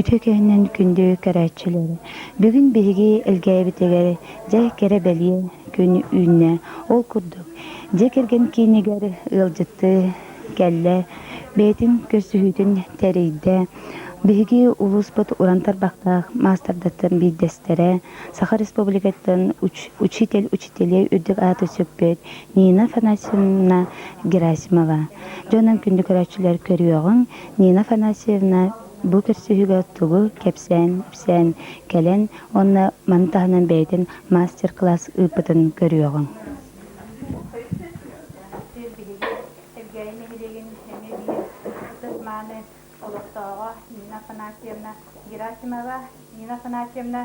Үтүө күһүнүн күндү көрөөччүлэр! Бүгүн биһиги Элгээйибитигэр дьэ кэрэ бэлиэ күн үүннэ. Ол курдук, дьиэ кэргэн киинигэр ыалдьыттыы кэллэ, бэйэтин көрсүһүүтүн тэрийдэ. Биһиги улууспут уран тарбахтаах маастардартан биирдэстэрэ, Саха Республикатын учитель учителей үрдүк ааты сүкпүт Нина Афанасьевна Герасимова. Дьонун күндү көрөөччүлэр көрүөҕүҥ, Нина Афанасьевна бу көрсүһүүгэ тугу кэпсээн-ипсээн кэлэн уонна маны таһынан бэйэтин мастер-класс ыыппытын көрүөҕүҥ. Биһиги Элгээйи нэһилиэгин эмиэ биир ытык-мааны олохтооҕо Нина Афанасьевна Герасимова. Нина Афанасьевна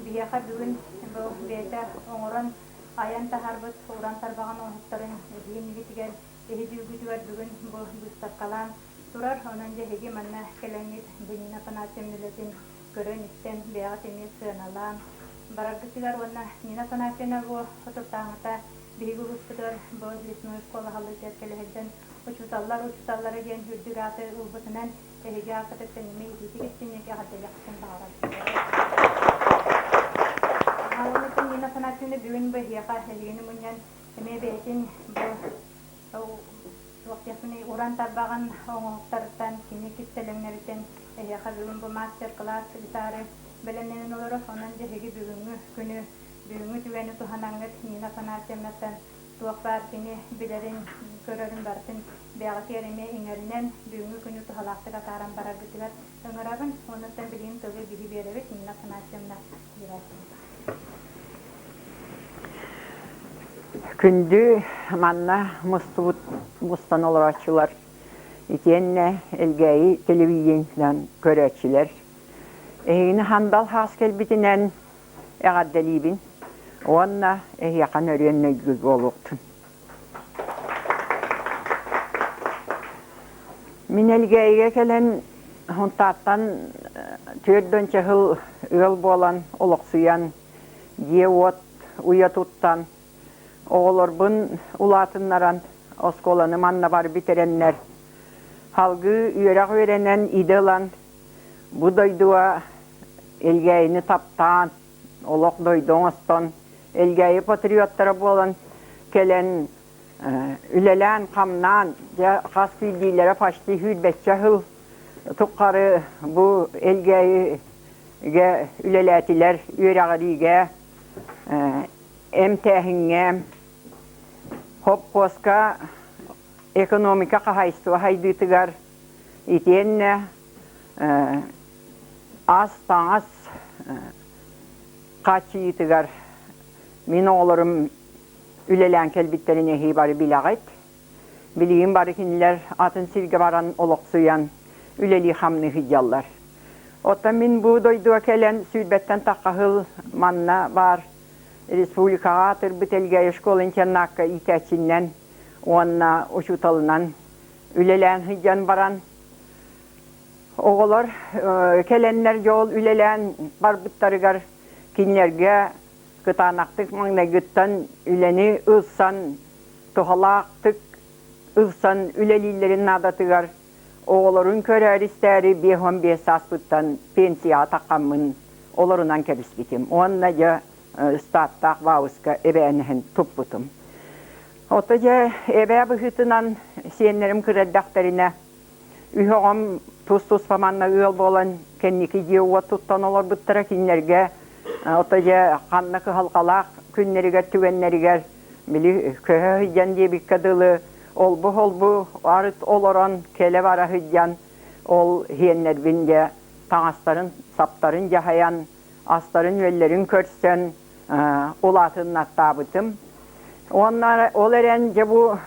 биһиэхэ бүгүн бу бэйэтэ оҥорон айан таһаарбыт уран тарбаҕын оҥоһуктарын эһиги иннигитигэр эһиги бүгүн бу быыстапкалаан турар. Онон дьэ эһиги манна кэлэҥҥит бу Нина Афанасьевна үлэтин көрөн-истэн, бэйэҕит эмиэ сыаналаан бараргытыгар уонна Нина Афанасьевна бу отуртааҥыта биһиги улууспутугар бу лесной школа аһыллыытыгар кэлэ сылдьан учууталлар учууталлара диэн үрдүк ааты ылбытынан эһиги ааккытыттан эмиэ итиитик истиҥник эҕэрдэлиэхпитин баҕарабыт. Онон Нина Афанасьевна бүгүн бу эһиэхэ эһигини мунньан эмиэ бэйэтин бу туох диэхпиний уран тарбаҕын оҥоһуктарыттан кини кистэлэҥнэриттэн эһиэхэ бүгүн бу мастер-класс ыытаары бэлэмнэнэн олорор. Онон эһиги бүгүҥҥү күнү, бүгүҥҥү түгэни туһанаҥҥыт Нина Афанасьевнаттан туох баар кини билэрин, көрөрүн барытын бэйэҕитигэр эмиэ иҥэринэн бүгүҥҥү күнү туһалаахтык атааран бараргытыгар ыҥырабын. Онуттан билигин тылы биһи биэрэбит Нина Афанасьевна Герасимова. Күндү манна мустубут мустан олорооччулар итиэннэ Элгээйи телевидениетынан көрөөччүлэр эһигини хандал хаас кэлбитинэн эҕэрдэлиибин уонна эһиэхэ нөрүөн нөйгү буолуохтун. Мин Элгээйигэ кэлэн Һунтаартан 40 сыл ыал буолан олохсуйан, дьиэ-уот уйа туттан, оҕолорбун улаатыннаран, оскуоланы манна бар бүтэрэннэр, салгыы үөрэх үөрэнэн идэ ылан, бу дойдуга Элгээйини таптаан, олох дойду оҥостон, Элгээйи патриоттара буолан кэлэн үлэлээн-хамнаан, дьэ хас биирдиилэрэ почти сүүрбэччэ сыл тухары бу Элгээйигэ үлэлээтилэр, үөрэҕириигэ, эмтээһиҥҥэ, хопхуоска экономика хаһаайыстыба сайдыытыгар итиэннэ ас-таҥас хааччыйыытыгар мин оҕолорум үлэлээн кэлбиттэрин эһии бары билэҕит. Билигин бары кинилэр атын сиргэ баран олохсуйан үлэлии-хамныы сылдьаллар. Оттон мин бу дойдуга кэлэн сүүрбэттэн тахха сыл манна баар республикаҕа аатырбыт Элгээйи школа-интернакка иитээччиннэн уонна учууталынан үлэлээн сылдьан баран оҕолор кэлэннэр дьол үлэлээн барбыттарыгар кинилэргэ кытаанахтык маҥнайгыттан үлэни ылсан, туһалаахтык ылсан үлэлииллэрин наадатыгар оҕолорун көрөөр-истээри 55 сааспыттан пенсияҕа таххаммын олорунан кэбиспитим уонна дьэ ыстааттаах баабыска эбээнэһин туппутум. Ото дьэ эбээ быһыытынан сиэннэрим кыра эрдэхтэринэ Үһ оҕом тус-туспа манна ыал буолан кэнники дьиэ-уот туттан олорбуттара кинилэргэ ото дьэ ханна кыһалҕалаах күннэригэр түгэннэригэр били көһө сылдьан диэбиккэ дылы олбу-холбу арыт олорон кэлэ-бара сылдьан ол сиэннэрбин дьэ таҥастарын саптарын дьаһайан астарын-үөллэрин көрсөн улаатыннартаабытым. Уонна ол эрэн дьэ бу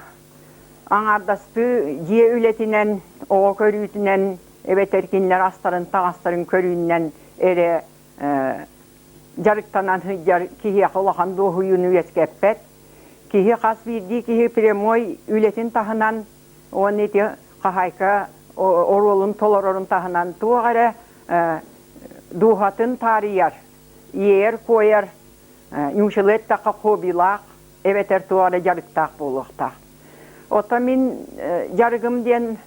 Аҥаардастыы дьиэ үлэтинэн, оҕо көрүүтүнэн эбэтэр кинилэр астарын, таҥастарын көрүүнэн эрэ дьарыктанан сылдьар киһиэхэ улахан дуоһуйууну үөскэппэт. Киһи хас биирдии киһи прямой үлэтин таһынан уонна ити хаһаайка оруолун толорорун таһынан туох эрэ дууһатын таарыйар, иэйэр-куойар, ньуучалыы эттэххэ хоббилаах эбэтэр туох эрэ дьарыктаах буолуохтаах. Оттон мин дьарыгым диэн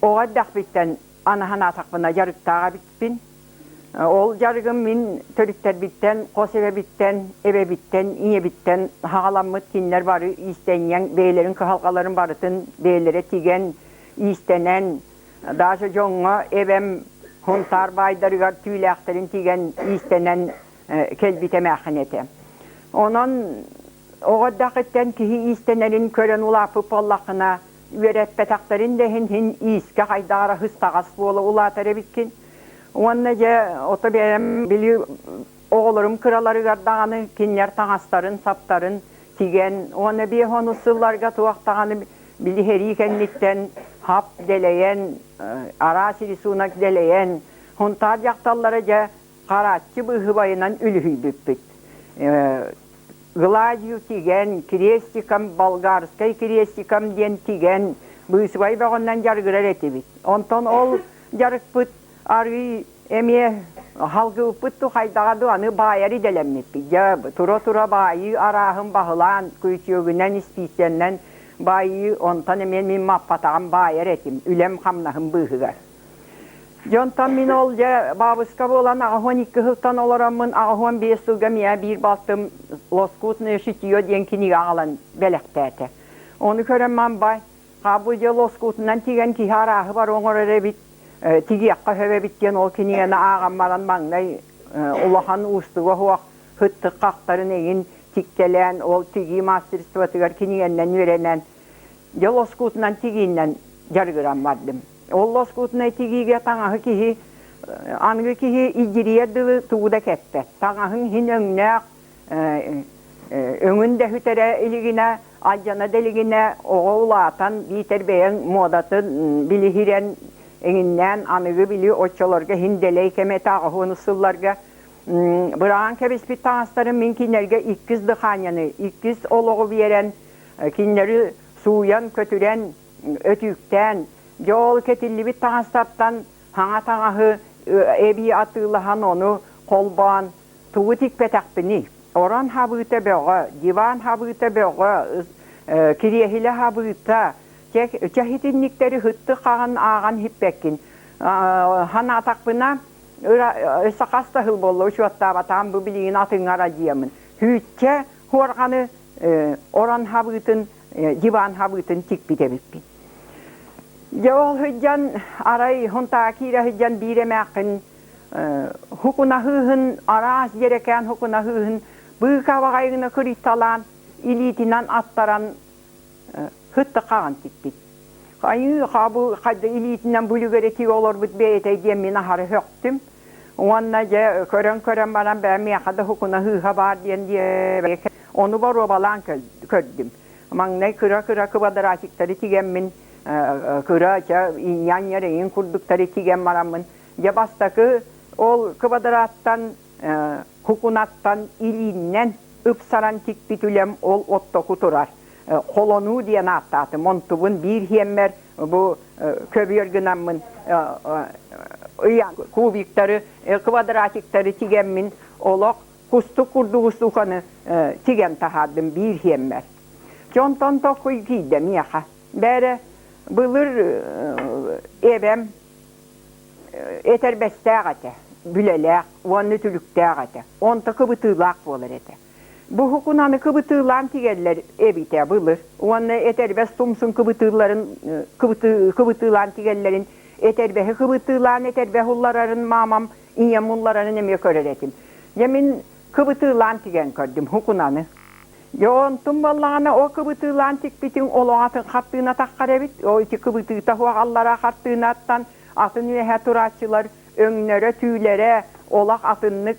оҕо эрдэхпиттэн Аны санаатахпына дьарыктаах эбиппин. Ол дьарыгым мин төрүттэрбиттэн, хос эбэбиттэн, эбэбиттэн, ийэбиттэн хаҕаламмыт кинилэр бары иистэнньэҥ бэйэлэрин кыһалҕаларын барытын бэйэлэрэ тигэн, иистэнэн, даже дьоҥҥо эбэм Хунтаар баайдарыгар түүлээхтэрин тигэн, иистэнэн кэлбит эмээххин этэ. Онон оҕо эрдэххиттэн киһи иистэнэрин көрөн улааппыт буоллаххына, үөрэппэтэхтэрин да иһин иһин иискэ хайдах эрэ сыстаҕас буола улаатар эбиккин. Уонна дьэ ото бэйэм били оҕолорум кыраларыгар даҕаны кинилэр таҥастарын-саптарын тигэн уонна 50 сылларга туох даҕаны били сэрии кэнниттэн хап дэлэйэн, араас рисунок дэлэйэн, Хунтаар дьахталлара дьэ харааччы быыһыбайынан үлүһүйбүппүт. Гладью тигэн, крестиком, болгарскай крестиком диэн тигэн, быысыбай бөҕөннөн дьарыгырар этибит. Онтон ол дьарыкпыт арыый эмиэ халгыыппыт ту хайдаҕа дуу аны баайар идэлэммиппит. Дьэ, тура-тура баайыы арааһын баһылаан, күчүөгүнэн, испииссэннэн баайыы, онтон эмиэ мин маппатаҕым баайар этим, үлэм-хамнаһым быыһыгар. Дьонтон мин ол дьэ бабушка буолан 82 сылтан олороммун 85 сылга миэхэ биир балтым «Лоскутное шитье» диэн кинигэ аҕалан бэлэхтээтэ. Ону көрөн ман бай, бу дьэ лоскутунан тигэн киһи арааһы бар оҥорор эбит, тигиэххэ сөп эбит диэн ол кинигэни ааҕан баран маҥнай улахан уустуга суох сыттык хахтарын эҥин тиктэлээн ол тигии мастерствотыгар кинигэннэн үөрэнэн дьэ лоскутунан тигииннэн дьарыгыран бардым. Ол лоскутунай тигиигэ таҥаһы киһи аныгы киһи илдьирийэр дылы тугу да кэппэт. Таҥаһыҥ иһин өҥнөөх өҥүн да сүтэрэ илигинэ, алдьана да илигинэ оҕо улаатан биитэр бэйэҥ муодатын билиһирэн эҥиннээн аныгы били оччолорго иһин дэлэй кэмэ этэ 80 сылларга быраҕан кэбиспит таҥастарын мин кинилэргэ иккис дыхаанньаны, иккис олоҕу биэрэн кинилэри сууйан, көтүрэн өтүүктээн, дьэ ол кэтиллибит таҥастартан саҥа таҥаһы эбии атыылаһан ону холбоон тугу тикпэтэхпиний? Орон хабыыта бөҕө, диван хабыыта бөҕө, кириэһилэ хабыыта, чэһитинниктэри һытты хаҕын ааҕан иһиппэккин. Санаатахпына, өссө хас да сыл буолла учуоттаабатаҕым бу билигин атыҥҥа диэмин. Сүүччэ хуорҕаны орон хабыытын диван хабыытын тикпит эбиппин. Дьэ ол сылдьан арай Хунтаа киирэ сылдьан биир эмээххин хукунаһыыһын араас дьэрэкээн хукунаһыыһын быыкабаҕайгына кырыйталаан илиитинэн аттаран сытта хаҕан тикпит. Айыы хабы хайда илиитинэн бүлүгэрэ тигэ олорбут бэйэтэй диэн мин аһары сөхтүм. Уонна дьэ көрөн-көрөн баран бээ миэхэ да хукунаһыыһа баар диэн диэбэккэ ону боруобалаан көрдүм. Маҥнай кыра-кыра квадратиктары тигэммин, кыра чэ инньэ эҥин курдуктары тигэн бараммын, дьэ бастакы ол квадраттан кукунаттан илииннэн ыпсаран тикпит үлэм ол оттоку турар. Холонуу диэн ааттаатым. Онтубун биир иһиэммэр бу көбүөр гынаммын ыйан кубиктары, квадратиктары тигэммин олох кустук курдук устуканы тигэн таһаардым биир иһиэммэр. Дьонтон токуй киирдэ миэхэ. Бээрэ былыр эбэм этэрбэстээх этэ, бүлэлээх уонна түлүктээх этэ. Онто кыбытыылаах буолар этэ. Бу һукунаны кыбытыылаан тигэллэр эбитэ былыр. Уонна этэрбэс тумсун кыбытыыларын кыбытыылаан тигэллэрин этэрбэһи кыбытыылаан этэрбэһ улларарын маамам ийэм улларарын эмиэ көрөр этим. Дьэ мин кыбытыылаан тигэн көрдүм һукунаны. Дьэ онтум буоллаҕына ол кыбытыылаан тикпитиҥ олоҕ атын хартыына таххар эбит. Ол ити кыбытыыта суох аллараа хартыынаттан атын үөһэ турааччылар өҥнөрө, түүлэрэ олох атыннык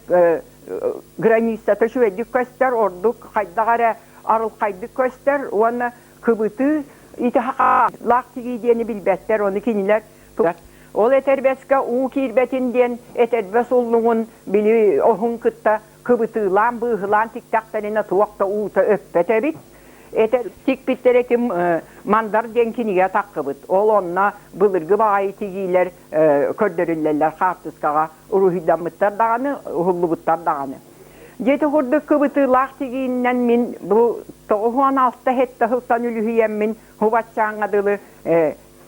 границата үчүгэйдик көстөр, ордук хайдах эрэ арылхайдык көстөр уонна кыбытыы ити лаах тигии диэни билбэттэр, ону кинилэр ол этэрбэскэ уу киирбэтин диэн этэрбэс уллуҥун били оһун кытта кыбытыылаан быыһылаан тиктэхтэринэ туох да уута өппөт эбит. Этэр тикпиттэрэ ким Мандар диэн кинигэ таххыбыт. Ол онно былыргы баҕайы тигиилэр көрдөрүллэллэр хаартыскаҕа уруһуйдаммыттар даҕаны, уһуллубуттар даҕаны. Дьиэти курдук кыбытыылаах тигииннэн мин бу 96 сэттэ сылтан үлүһүйэммин хубаччааҥҥа дылы.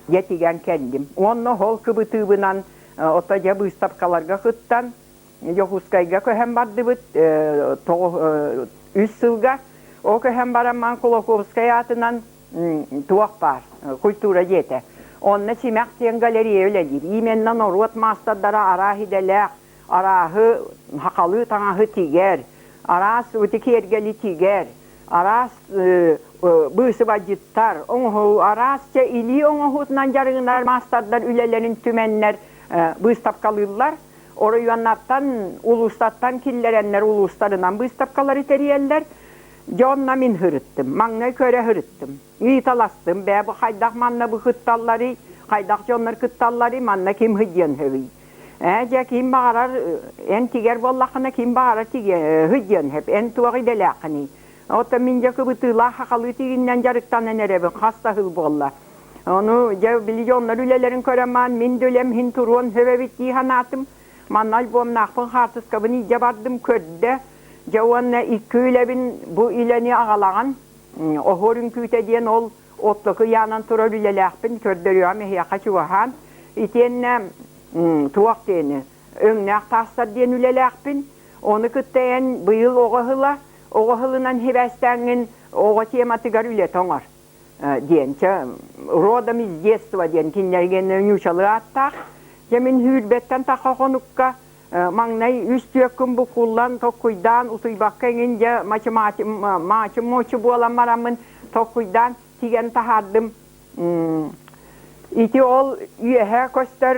Дьэ тигэн кэллим. Уонна ол кыбытыыбынан ото дьэ быыстапкаларга кыттан Дьокуускайга көһөн бардыбыт 3 сылга. Ол көһөн баран Кулаковскай аатынан туох баар культура дьиэтэ. Онно Симэх диэн галерея үлэлиир. Именно норуот маастардара араас идэлээх, арааһы хахалыы таҥаһы тигэр, араас ути киэргэли тигэр, араас быысыбайдьыттар, оҥоһуу араас чэ илии оҥоһуутунан дьарыгынар маастардар үлэлэрин түмэннэр быыстапкалыыллар. Оройуоннартан, улуустартан киллэрэннэр улуустарынан быыстапкалары тэрийэллэр. Дьэ онно мин сырыттым, маҥнай көрө сырыттым. Ыйыталастым, бээ бу хайдах манна бу кытталларый, хайдах дьоннор кытталларый, манна ким сылдьыан сөбүй? Ээ дьэ ким баҕарар эн тигэр буоллаххына ким баҕарар тигэ сылдьыан сөп, эн туох идэлээххиний? Оттон мин дьэ кыбытыылаах сахалыы тигиннэн дьарыктанан эрэбин хас да сыл буолла. Ону дьэ били дьоннор үлэлэрин көрөн маан мин да үлэм иһин туруон сөп эбит дии санаатым. Манна альбомнаахпын хаартыскабын илдьэ бардым көрдө. Дьэ уонна икки үлэбин бу үлэни аҕалаҕын оһуор үҥкүүтэ диэн ол оттоку ыйаанан турар үлэлээхпин көрдөрүөҕүм эһиэхэ чугаһаан. Итиэннэ туох диэни өҥнөөх таастар диэн үлэлээхпин. Ону кытта эн быйыл оҕо ыла, оҕо ыһылынан сибээстээҥҥин оҕо тематыгар үлэтэ оҥор диэн чэ родом из детства диэн кинилэргэ ньуучалыы ааттаах. Дьэ мин сүүрбэттэн тахха хонукка маҥнай үс түөккүн буккуллан токкуйдаан утуйбакка эҥин дьэ мачы-мочу буолан бараммын токкуйдаан тигэн таһаардым. Ити ол үөһэ көстөр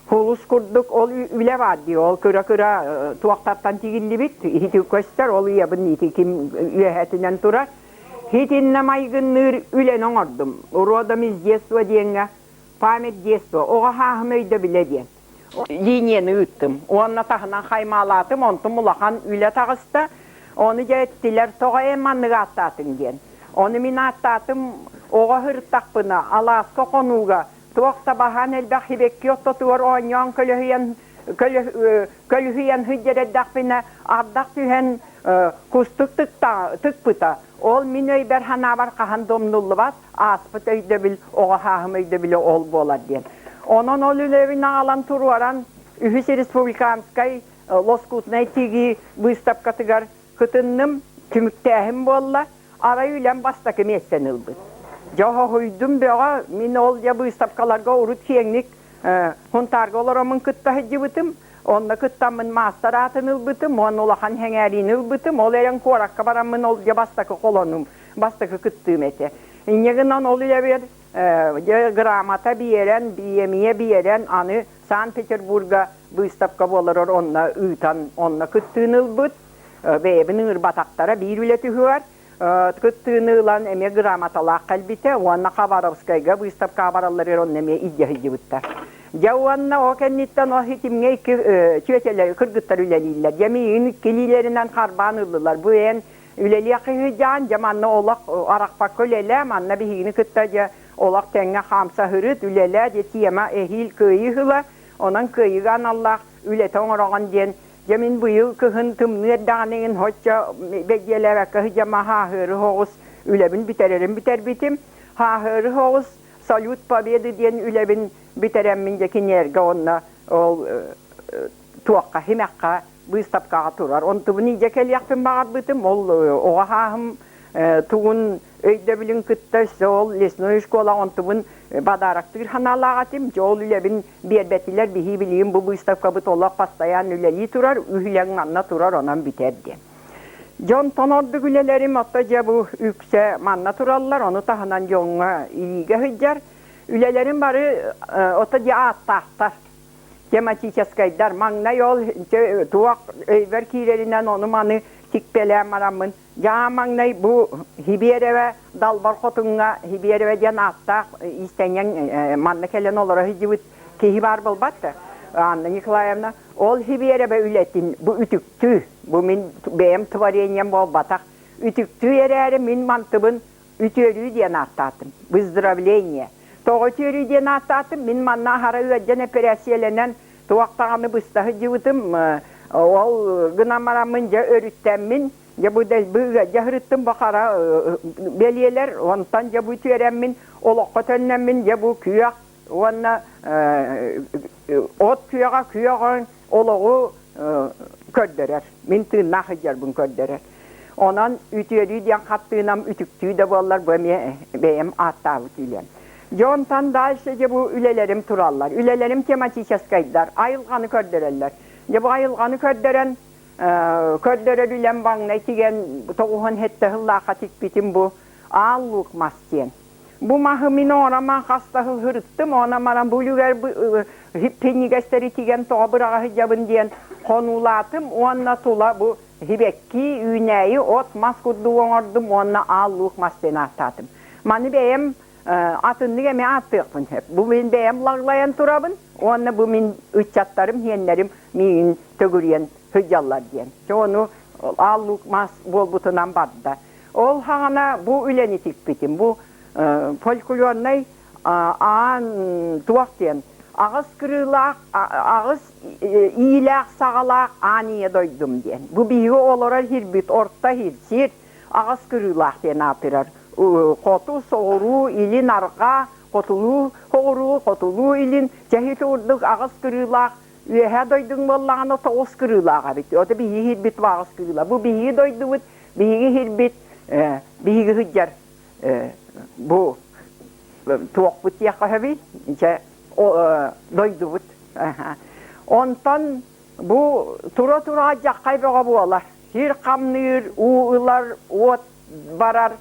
кулус курдук ол үлэ баар дии ол кыра-кыра туохтартан тигиллибит ити көстөр ол ыйабын ити ким үөһэтинэн турар итиннэ майгынныыр үлэни оҥордум родом из детства диэҥҥэ память детства оҕо хааһым өйдөбүлэ диэн линияны ыыттым уонна таһынан хаймаалаатым онтум улахан үлэ таҕыста ону дьэ эттилэр тоҕо эн маннык ааттаатыҥ диэн ону мин ааттаатым оҕо сырыттахпына алааска хонууга туох да баһаан элбэх сибэкки ортотугар оонньоон көлөһүйэн көлүһүйэн сылдьар эрдэхпинэ ардах түһэн кустук тыкпыта ол мин өйбөр санаабар хаһан да умнуллубат ааспыт өйдөбүл оҕо сааһым өйдөбүлэ ол буолар диэн онон ол үлэбин аҕалан туруоран үһүс республиканскай лоскутнай тигии быыстапкатыгар кытынным түмүктээһин буолла арай үлэм бастакы миэстэни ылбыт. Дьэ хоһуйдум бөҕө, мин ол дьэ быыстапкаларга урут киэҥник Хунтаарга олороммун кытта сылдьыбытым. Онно кыттаммын маастар аатын ылбытым, уонна улахан сэҥээриини ылбытым. Ол эрэн куоракка бараммын ол дьэ бастакы холонум, бастакы кыттыым этэ. Инньэ гынан ол үлэбэр дьэ грамота биэрэн, биэмийэ биэрэн, аны Санкт-Петербурга быыстапка буоларар онно ыытан, онно кыттыыны ылбыт. Бэйэбин ыҥырбатахтара биир үлэ түһүгэр кыттыыны ылан эмиэ грамоталаах кэлбитэ уонна Хабаровскайга быыстапкаҕа баралларыгар онно эмиэ илдьэ сылдьыбыттар. Дьэ уонна ол кэнниттэн ол ситимҥэ икки чүөчэлэр кыргыттар үлэлииллэр. Дьэ миигин иккилиилэринэн харбаан ыллылар. Бу эн үлэлиэх киһи дьэ манна олох арахпакка үлэлээ, манна биһигини кытта дьэ олох тэҥҥэ хаамса сырыт, үлэлээ дьэ тема эһиил кыайыы ыла, онон кыайыыга аналлаах үлэтэ оҥороҕун диэн Дьэ мин быйыл кыһын тымныы эрдэҕинэ соччо бэдьиэлээбэккэ сыдьама хааһыары соҕус үлэбин бүтэрэрин бүтэрбитим. Хааһыары соҕус Салют Победы диэн үлэбин бүтэрэммин дьэ кинилэргэ уонна ол туохха химэххэ быыстапкаҕа турар. Онтубун илдьэ кэлиэхпин баҕарбытым. Ол оҕо хааһым тугун өйдөбүлүн кытта өссө ол лесной школа онтубун бадаарактыыр санаалаах этим. Дьэ ол үлэбин биэрбэтилэр биһи билигин бу быыстапкабыт олох постоянно үлэлии турар, үһүлэҥ манна турар, онон бүтэр диэн. Дьонтон ордук үлэлэрим отто дьэ бу үксэ манна тураллар, ону таһынан дьоҥҥо илиигэ сылдьар. Үлэлэрим бары ото дьэ ааттаахтар, тематическайдар. Маҥнай ол туох өйбөр киирэринэн ону-маны тикпэлээн бараммын Дьаа маҥнай бу Хибиэрэбэ Далбар Хотуҥҥа Хибиэрэбэ диэн ааттаах иистэнньэҥ манна кэлэн олоро сылдьыбыт киһи баар буолбат да Анна Николаевна ол Хибиэрэбэ үлэтин бу үтүктүү бу мин бэйэм творением буолбатах үтүктүү эрээри мин мантыбын үтүөрүү диэн ааттаатым выздоровление тоҕо үтүөрүү диэн ааттаатым мин манна аһара ыалдьан эпэрээссийэлэнэн туох даҕаны быста сылдьыбытым ол гынан бараммын дьэ өрүттэммин. Дьэ бу дэлби ыалдьа сырыттым бу хара бэлиэлэр, онтон дьэ бу үтүөрэммин, олоххо төннөммүн, дьэ бу күөх уонна от күөҕэ күөх олоҕу көрдөрөр. Мин тыыннаах сылдьарбын көрдөрөр. Онон үтүөрүү диэн хаттыынам үтүктүү да буоллар бу эмиэ бэйэм ааттаабыт үлэм. Дьэ онтон дальше дьэ бу үлэлэрим тураллар. Үлэлэрим тематическайдар, айылҕаны көрдөрөллөр. Дьэ бу айылҕаны көрдөрөн көрдөрөр үлэм маҥнай тигэн 97 сыллаахха тикпитим бу аал луук мас диэн. Бу маһы мин оҥороман хас да сыл сырыттым, онон манан бу үлүгэр пиннигэстэри тигэн тоҕо быраҕа сылдьабын диэн хонуулаатым уонна тула бу сибэкки, үүнээйи, от, мас курдук оҥордум уонна аал луук мас диэн ааттаатым. Маны бэйэм атыннык эмиэ ааттыахпын сөп. Бу мин бэйэм лаглайан турабын уонна бу мин ыччаттарым, сиэннэрим миигин төгүрүйэн сылдьаллар диэн. Чэ ону аал луук мас буолбутунан барда. Ол хаҕана бу үлэни тикпитим. Бу фольклорнай аан туох диэн аҕыс кырыылаах, аҕыс иилээх саҕалаах аан ийэ дойдум диэн. Бу биһиги олорор сирбит орто сир, сир аҕыс кырыылаах диэн аатырар. Хоту, соҕуруу, илин, арҕаа, хотулуу, соҕуруу, хотулуу, илин, чэһи курдук аҕыс кырыылаах Үөһээ дойдуҥ буоллаҕына тоҕус кырыылаах эбит. Ото биһиги сирбит аҕыс кырыыла. Бу биһиги дойдубут, биһиги сирбит, биһиги сылдьар бу туохпут диэххэ сөбүй? Дьэ, дойдубут. Онтон бу тура-тура дьаххай бөҕө буолар. Сир хамныыр, уу ылар, уот барар.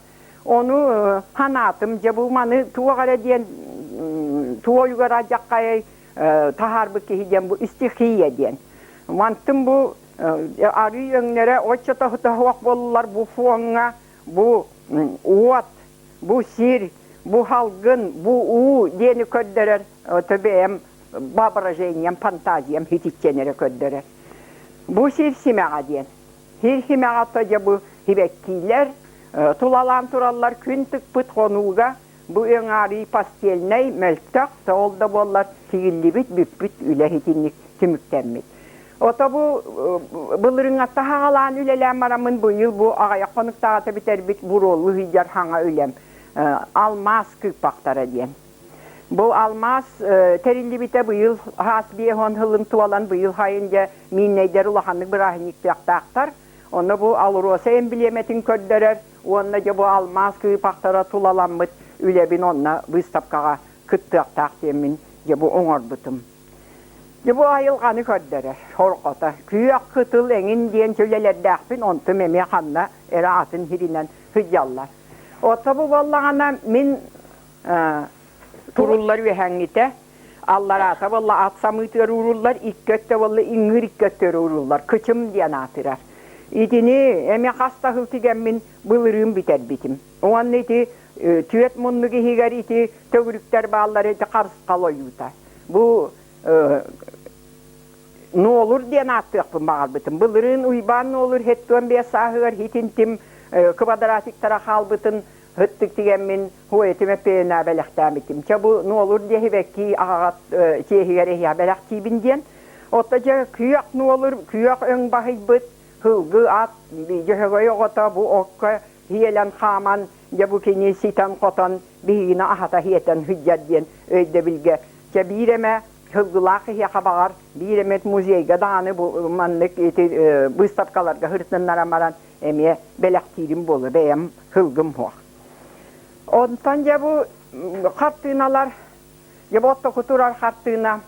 Ону ханаатым, дьэ бу маны туох эрэ диэн туойугар адьаххай таһаарбыт киһи диэн бу стихия диэн. Мантын бу арыы өҥнөрө оччото суох буоллар бу фоҥҥа бу уот, бу сир, бу халгын, бу уу диэни көрдөрөр бэйэм воображением, фантазиям хитиччэн эрэ көрдөрөр. Бу сир симэҕэ диэн. Сир симэҕэ то дьэ бу сибэккиилэр тулалаан тураллар күн тыкпыт хонууга Бу өҥ-аарыы постельнай, мөлтөх, ол да буоллар тигиллибит, бүппүт үлэ итинник түмүктэммит. Ото бу былырыҥҥатта хаҕалаан үлэлээн бараммын быйыл бу аҕыйах хонуктааҕыта бүтэрбит буруолу сылдьар хаҥа үлэм алмаас кыыппахтара диэн. Бу алмаас тэриллибитэ быйыл хаас 50 сылын туолан быйыл сайын дьэ мииннэйдэр улаханнык бырааһынньыктыахтаахтар. Онно бу Алроса эмблемэтин көрдөрөр уонна дьэ бу алмаас кыыпахтара тулаламмыт үлэбин онно быыстапкаҕа кыттыахтаах диэммин дьэ бу оҥорбутум. Дьэ бу айылҕаны көрдөрөр хорҕото. Күөх кытыл эҥин диэн үлэлэрдээхпин, онтум эмиэ ханна эрэ атын сиринэн сылдьаллар. Ото бу буоллаҕына мин туруллар үөһээҥҥитэ аллараата буолла ат самыытыгар ууруллар, икки өттө буолла иҥыыр икки өттүгэр ууруллар, кычым диэн аатырар. Итини эмиэ хас да сыл тигэммин былырыын бүтэрбитим. Уонна ити түөрт муннук иһигэр ити төгүрүктэр бааллар ити харысхал ойуута. Бу Нуолур диэн ааттыахпын баҕарбытым. Былырыын Уйбаан Нуолур 75 сааһыгар хитинтим квадратиктара хаалбытын Һыттык тигэммин хуойатым эппиэнэ бэлэхтээбитим. Чэ бу нуолур диэһибэккии аҕаҕат чиэһигэр эһиэхэ бэлэхтиибин диэн. Отто дьэ күөх нуолур, күөх өҥ баһыйбыт, һылгы ат, дьөһөгөй оҕото бу окко хиэлэн хааман, дьэ бу кини ситэн-хотон биһигини аһата хиэтэн сылдьар диэн өйдөбүлгэ. Чэ биир эмэ сылгылаах киһиэхэ баҕар биир эмит музейга даҕаны бу маннык ити быыстапкаларга сырытыннаран баран эмиэ бэлэхтиирим буолуо, бэйэм сылгым суох. Онтон дьэ бу хартыыналар, дьэ бу оттоку турар хартыына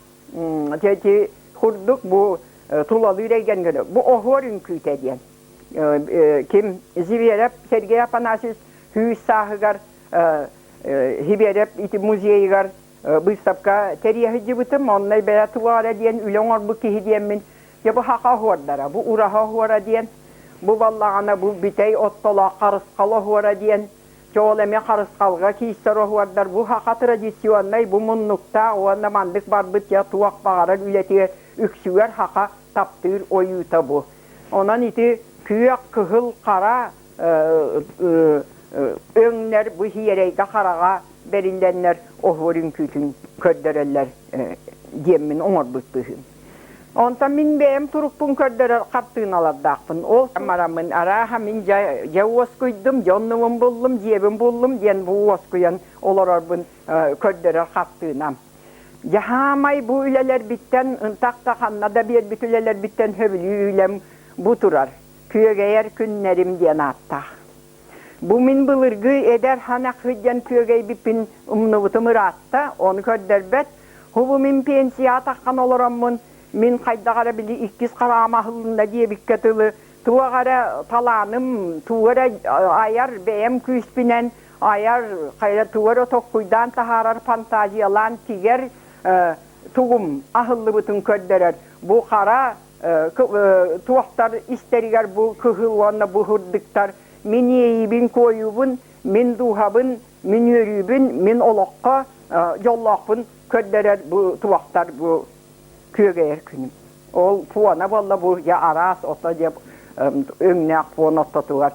ити курдук бу тулалыыр эйгэҥҥэ бу оһуор үҥкүүтэ диэн. Ким Зверев Сергей Афанасьевич сүүс сааһыгар Зверев ити музейыгар быыстапка тэрийэ сылдьыбытым. Онно бэйэ туора диэн үлэ оҥорбут киһи диэммин Дьэ бу саха оһуордара, бу ураһа оһуора диэн, бу баллаҕана бу бүтэй оттолоох харысхал оһуора диэн, чоол эмиэ харысхалга киирсэр оһуордар, бу саха традиционнай, бу муннуктаах уонна маннык барбыт дьэ туох баҕарар үлэтигэр үксүгэр саха таптыыр ойуута бу. Онон ити күөх, кыһыл, хара өҥнөр бу сиэрэйгэ хараҕа бэриллэннэр оһуор үҥкүүтүн көрдөрөллөр диэммин оҥорбут быһыым. Онтон мин бэйэм турукпун көрдөрөр хартыыналардаахпын. Ол мараммын арааһа мин дьэ, дьэ уоскуйдум, дьэ оннубун буллум, дьиэбин буллум диэн бу уоскуйан олорорбун көрдөрөр хартыынам. Дьаһаамай бу үлэлэрбиттэн ынтах да ханна да биэрбит үлэлэрбиттэн сөбүлүү үлэм бу турар. Күөгэйэр күннэрим диэн ааттаах. Бу мин былыргы эдэр ханах сылдьан күөгэйбиппин умнубутум ыраатта, ону көрдөрбөт. Хубу мин пенсияҕа таххан олороммун, мин хайдах эрэ били иккис хараама аһылынна диэбиккэ тылы туох эрэ талааным, тугу эрэ айар бэйэм күүспүнэн айар, хайа тугу эрэ толкуйдаан таһаарар, фантазиялаан тигэр тугум аһыллыбытын көрдөрөр. Бу хара туохтар истэригэр бу кыһыл уонна бу һырдыктар мин иэйиибин куойуубун, мин дууһабын, мин үөрүүбүн, мин олоххо дьоллоохпун көрдөрөр бу туохтар бу күөгэйэр күнүм. Ол фона буолла бу дьэ араас ото дьэ өҥнөөх фон ортотугар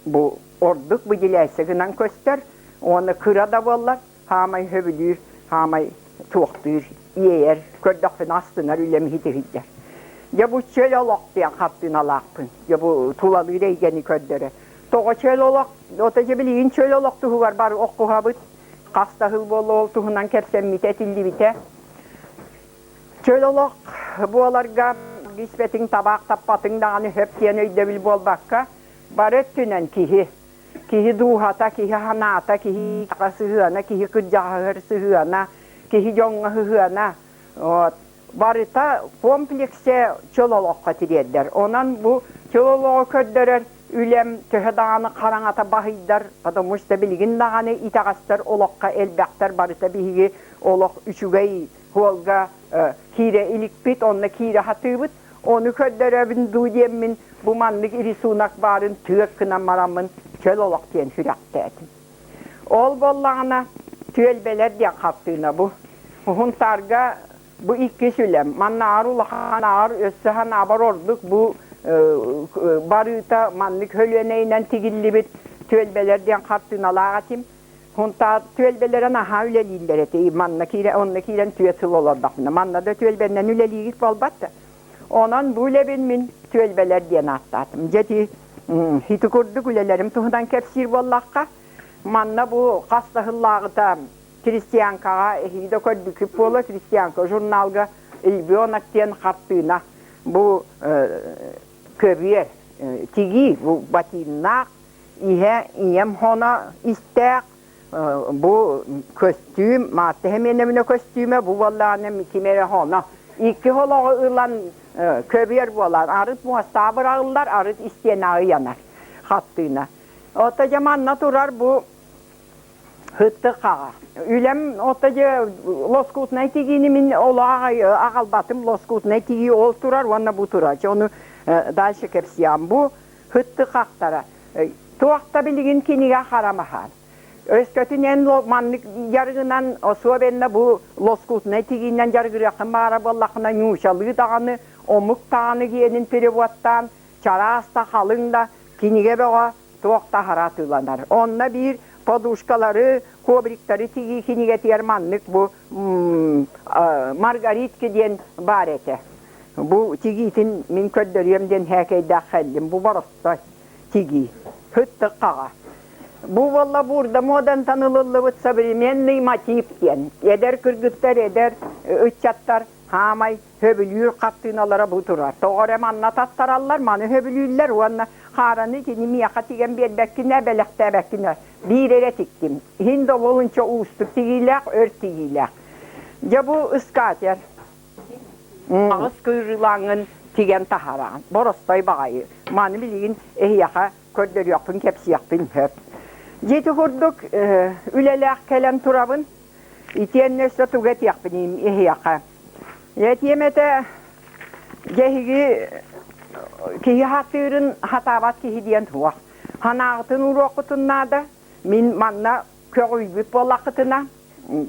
бу ордук выделяйся гынан көстөр уонна кыра да буоллар хаамай сөбүлүүр, хаамай туохтуур, иэйэр, көрдөхпүнэ астынар үлэм иһитиһийдэр. Дьэ бу чөл олох диэн хартыыналаахпын. Дьэ бу тулалыыр эйгэни көрдөрөр. Тоҕо чөл олох? Ото дьэ билигин чөл олох туһугар бары оххуһабыт. Хас да сыл буолла ол туһунан кэпсэммитэ, этиллибитэ. Чөл олох буоларга испэтиҥ, табаах таппатыҥ даҕаны сөп диэн өйдөбүл буолбакка, бары өттүнэн киһи Киһи дууһата, киһи санаата, киһи сыһыана, киһи кырдьаҕаһыгар сыһыана, киһи дьоҥҥо сыһыана вот барыта комплексе чөл олоххо тириэрдэр. Онон бу чөл олоҕу көрдөрөр үлэм төһө даҕаны хараҥата баһыйдар, потому что билигин даҕаны итэҕэстэр олоххо элбэхтэр барыта биһиги олох үчүгэй суолга киирэ иликпит, онно киирэ сатыыбыт. Ону көрдөрөбүн дуу диэммин бу маннык рисунок баарын тыа гынан бараммын чөл олох диэн сүрэхтээтим. Ол буоллаҕына түөлбэлэр диэн хартыына бу. Уһунтаарга бу иккис үлэм. Маннааҕар улахан ааҕар өссө санаабар ордук бу барыыта маннык хөлүөнэйинэн тигиллибит түөлбэлэр диэн хартыыналаах этим. Хунтаар түөлбэлэрэ наһаа үлэлииллэр этэ. Манна киирэн, онно киирэн түөрт сыл олордохпуна. Манна да түөлбэннэн үлэлиигит буолбат да. Онон бу үлэбин мин түөлбэлэр диэн ааттаатым. Дьэ ити ити курдук үлэлэрим туһунан кэпсиир буоллахха, манна бу хас да сыллааҕыта Крестьянкаҕа эһиги да көрбүккүт буолуо, Крестьянка журналга Львенок диэн хартыына бу көбүөр тигии бу батиннаах иһэ ийэм хоно истээх бу көстүүм Марта Семеновна көстүүмэ бу буоллаҕына ким эрэ хоно икки олоҕу ылан көбүөр буолан арыт муостаҕа быраҕыллар арыт истиэнэҕэ ыйанар хаттыына ото дьэ манна турар бу Һыттык хаҕа. Үлэм ото дьэ лоскутнай тигиини мин олох аҕалбатым лоскутнай тигии ол турар уонна бу турар. Ону дальше кэпсиэм. Бу һыттык хахтара. Туох да билигин кинигэ харамаһаан. Өскөтүн эн маннык дьарыгынан особенно бу лоскутнай тигиинэн дьарыгырыаххын баара буоллаххына ньуучалыы даҕаны, омук даҕаны гиэнин переводтаан чараас да халыҥ да кинигэ бөҕө туох да аһара атыыланар. Онно биир подушкалары, ковриктары тигии кинигэтигэр маннык бу маргаритки диэн баар этэ. Бу тигиитин мин көрдөрүөм диэн һээкэйдээх кэллим. Бу боростой тигии. Һыттык хаҕа. Бу буолла буурда муодантан ылыллыбыт современный мотив диэн. Эдэр кыргыттар, эдэр ыччаттар хаамай сөбүлүүр хартыыналара бу турар. Тоҕо эрэ манна таттараллар, маны сөбүлүүллэр уонна хаараны итини миэхэ тигэн биэрбэккинэ, бэлэхтээбэккинэ биир эрэ тиктим. Иһин да уолунча уустук тигиилээх, өр тигиилээх. Дьэ бу ыскаатер. Аҕыс кыырыылааҥҥын тигэн таһараҕын. Боростой баҕайы. Маны билигин эһиэхэ көрдөрүөхпүн, кэпсиэхпин сөп. Дьэ ити курдук үлэлээх кэлэн турабын. Итиэннэ өссө тугу этиэхпиний эһиэхэ? Этиэм этэ, дьэ эһиги киһи хатыырын хатаабат киһи диэн суох. Санааҕытын уруоххутун наада. Мин манна көҕүйбүт буоллаххытына,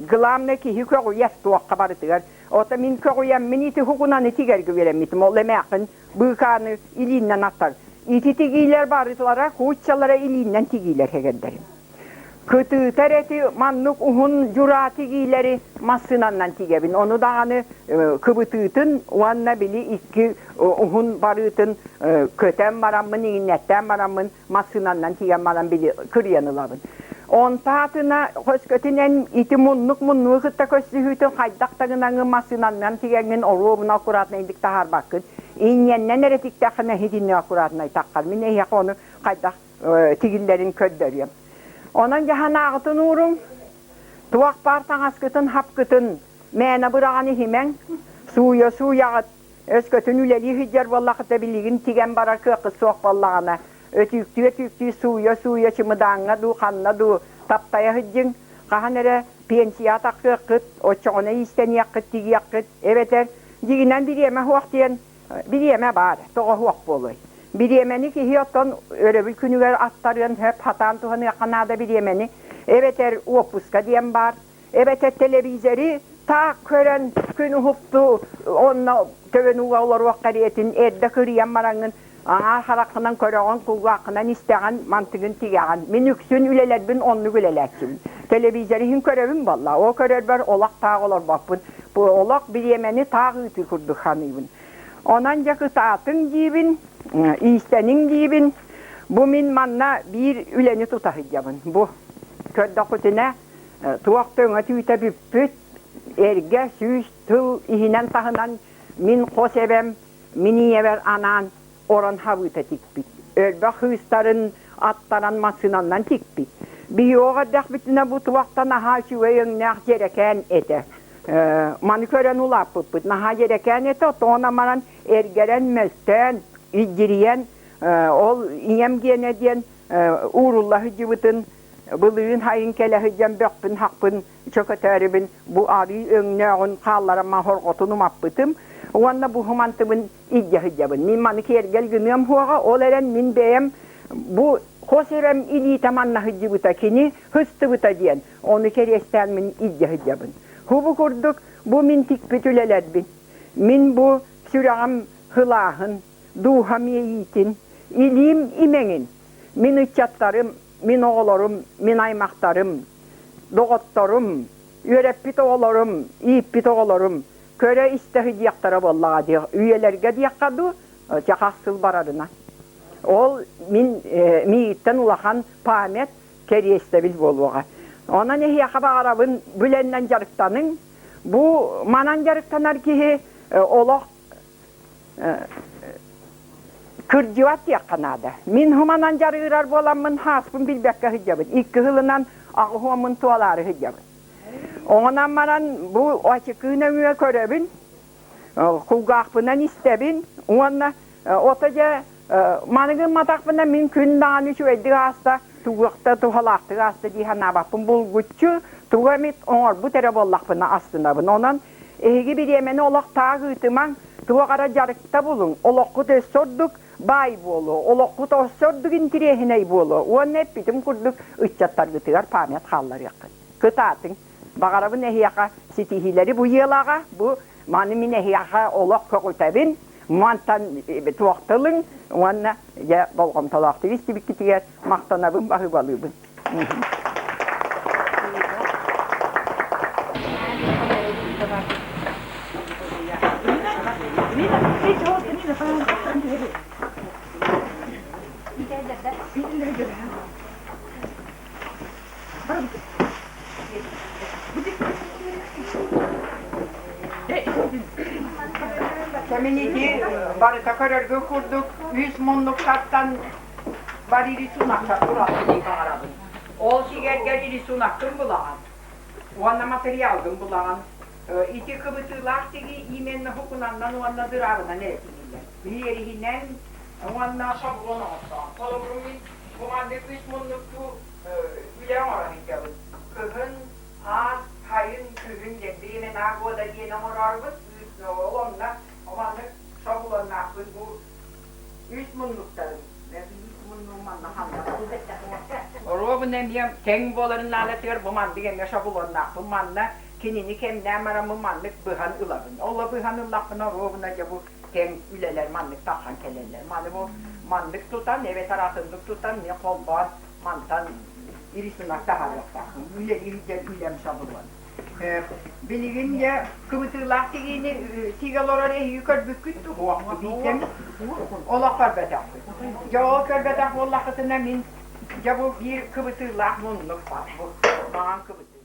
главное киһи көҕүйэр туохха барытыгар. Ото мин көҕүйэммин ити хугунан итигэргэ үөрэммитим. Ол эмээххин быыкааны илииннэн аттар. Ити тигиилэр барытылара кууччалара илииннэн тигиилэр хэгэрдэрим. Кытыыта эрэ ити маннык уһун дьураа тигиилэри массыынаннан тигэбин. Ону даҕаны кыбытыытын уонна били икки уһун барыытын көтөн бараммын, иҥиннэттээн бараммын массыынаннан тигэн баран били кырыйан ылабын. Онтаатына хөскөтүнэн ити муннук муннугу кытта көстүһүүтүн хайдах да гынаҥҥын массыынаннан тигэҥҥин оруобуна аккуратнайдык таһаарбаккын. Инньэннэн эрэ тиктэххинэ итинник аккуратнай таххар. Мин эһиэхэ ону хайдах тигиллэрин көрдөрүөм. Онон дьаһанааҕытын ууруҥ, туох баар таҥаскытын хапкытын мээнэ быраҕан иһимэҥ, сууйа-сууйаҕыт, өскөтүн үлэлии сылдьар буоллаххыта билигин тигэн барар кыаххыт суох буоллаҕына, өтүүктүү-өтүүктүү сууйа-сууйа чымыдааҥҥа дуу, ханна дуу таптайа сылдьыҥ, хаһан эрэ пенсияҕа тахсыаххыт, оччоҕуна иистэниэххит, тигиэххит, эбэтэр дьиҥинэн бириэмэ суох диэн Бириэмэ баар, тоҕо суох буолуой? Бириэмэни киһи оттон өрөбүл күнүгэр аттарыан сөп, хатаан туһаныахха наада бириэмэни. Эбэтэр уоппуска диэн баар, эбэтэр телевизори таах көрөн күн уһукту онно төбөн ууга олоруох кэриэтин эрдэ кырыйан бараҥҥын аҥаар хараххынан көрөҕүн, кулгааххынан истэҕин, мантыгын тигэҕин. Мин үксүн үлэлэрбин оннук үлэлээччибин. Телевизор иһин көрөбүн буолла. Ол көрөрбөр олох таах олорбоппун. Бу олох бириэмэни таах ыытыы курдук саныыбын. Онон дьэ кытаатыҥ диибин, иистэниҥ диибин. Бу мин манна биир үлэни тута сылдьабын. Бу көрдөххүтүнэ туох да өҥө түүтэ бүппүт, эргэ сүүс тыл иһинэн-таһынан мин хос эбэм мин ийэбэр анаан орон хабыыта тикпит. Өлбөх кыыстарын аттаран массыынаннан тикпит. Биһи оҕо эрдэхпитинэ бу туохтан наһаа үчүгэй өҥнөөх дьэрэкээн этэ. Маны көрөн улааппыппыт. Наһаа дьэрэкээн этэ, оттон баран эргэрэн, мөлтөөн, илдьирийэн, ол ийэм гиэнэ диэн уурулла сылдьыбытын былырыын сайын кэлэ сылдьан бөхпүн-хахпын чөкөтөөрүбүн бу арыы өҥнөөҕүн хаалларан хорҕотун умаппытым уонна бу хумантыбын илдьэ сылдьабын. Мин маны киэргэл гыныам суоҕа, ол эрэн мин бэйэм бу хос эрэм илиитэ манна сылдьыбыта, кини сыстыбыта диэн, ону кэриэстээн мин илдьэ сылдьабын. Бу курдук бу мин тикпит үлэлэрбин, мин бу сүрэҕим сылааһын, дууһам иэйиитин, илиим имэҥин, мин ыччаттарым, мин оҕолорум, мин аймахтарым, доҕотторум, үөрэппит оҕолорум, ииппит оҕолорум көрө-истэ сылдьыахтара буоллаҕа диэх үйэлэргэ диэххэ дуу, чахах сыл барарына. Ол мин миигиттэн улахан память кэриэстэбил буолуоҕа. Онон эһиэхэ баҕарабын бүлэннэн дьарыктаныҥ. Бу манан дьарыктанар киһи олох кырдьыбат диэххэ наада. Мин хуманан дьарыгырар буоламмын хааспын билбэккэ сылдьабын. Икки сылынан аҕыһуоммун туолаары сылдьабын. Оҥонон баран бу ачыкыы нөҥүө көрөбүн, кулгаахпынан истэбин уонна ото дьэ маны гымматахпына мин күн даҕаны үчүгэйдик ааста, тугуохта туһалаахтык ааста дии санаабаппын булгуччу тугу эмит оҥорбут эрэ буоллахпына астынабын. Онон эһиги бириэмэни олох таах ыытымаҥ, туох эрэ дьарыкта булуҥ, олоххут өссө ордук баай буолуо, олоххут өссө ордук интириэһинэй буолуо уонна эппитим курдук ыччаттаргытыгар память хаалларыаххыт. Кытаатыҥ. Баҕарабын эһиэхэ ситиһиилэри бу дьыалаҕа, бу маны мин эһиэхэ олох көҕүтэбин, мантан туох тылыҥ уонна дьэ болҕомтолоохтук истибиккитигэр махтанабын, баһыыбалыыбын. Кэминити барыта көрөргө курдук үс муннуктартан Бар рисунокка турабын дии баҕарабын. Ол сигэргэр рисуноккын булаҕын уонна материалгын булаҕын. Ити кыбытыылаах тиги именно хукунаннан уонна дыраабынан эрэ тигиллэр. Биэриһинэн уонна шаблон оҥостоон. Холобурум мин бу маннык үс муннуктуу үлэ оҥоро сылдьабын. Кыһын, аас, сайын, күһүн диэн времена года диэн оҥороорубут. Ол онно маннык шаблоннаахпын бу Үс муннуктарын. Үс муннугум манна ханна Оруобуна эмиэ тэҥ буоларын наадатыгар бу маннык эмиэ шаблоннаахпын. Манна кинини кэмнээн бараммын маннык быһан ылабын. Ол быһан ыллахпына оруобуна дьэ бу тэҥ үлэлэр маннык тахсан кэлэллэр. Маны бу маннык тутан эбэтэр атыннык тутан эмиэ холбоон мантан Рисунок таһаарыахтаахпын. Үлэлии сылдьар үлэм шаблон. Билигин дьэ кыбытыылаах тигиини тигэ олорор эһиги көрбүккүт дуо? Биирдэм олох көрбөтөхпүт. Дьэ ол көрбөтөх буоллаххытына мин дьэ бу биир кыбытыылаах муннук баар. Бу маҥан кыбытыы.